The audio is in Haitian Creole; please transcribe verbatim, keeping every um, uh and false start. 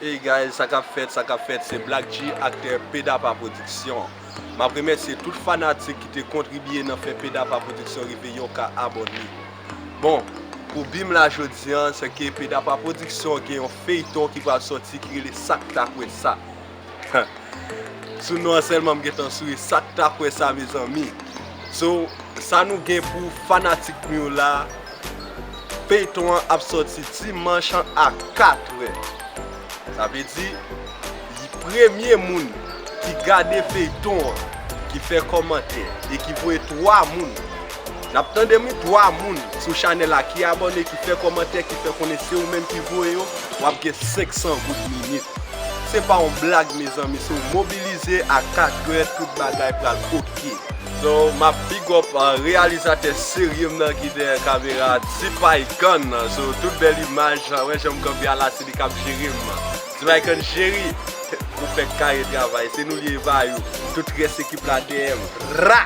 Hey guys, sa k ap fèt, sa k ap fèt, se Black G, aktè Pedapa Production. M ap remèsye tout fanatik ki te kontribye nan fè Pedapa Production rive yon K abòne. Bon, pou bi m la jodi a, se ke Pedapa Production gen yon feyton ki pral sòti ki rele Sa k ta kwè sa. Sou non an sèlman m gentan sou e, Sa k ta kwè sa, mezanmi. So, sa nou gen pou fanatik nou yo la, feyton an ap sòti dimanch a katrè. Sa vle di, premye moun ki gade feyton an, ki fè kòmantè e ki voye twa moun. N ap tande m wi, twa moun sou chanèl la ki abòne, ki fè kòmantè, ki fè konnen se ou menm ki voye yo, w ap gen senk san goud minit. Se pa yon blag, mezanmi, se w mobilize a katrè, tout bagay pral oke. So, m ap big up, uh, reyalizatè serye m nan ki dèyè kamera, Tipay Gun nan. So, tout bèl imaj, wè jan m kanpe a la, se li k ap jere m. Tipay Gun cheri, ou fèk kare travay, se nou li ye, pa yo. Tout rès ekip la dèyè m. Ra!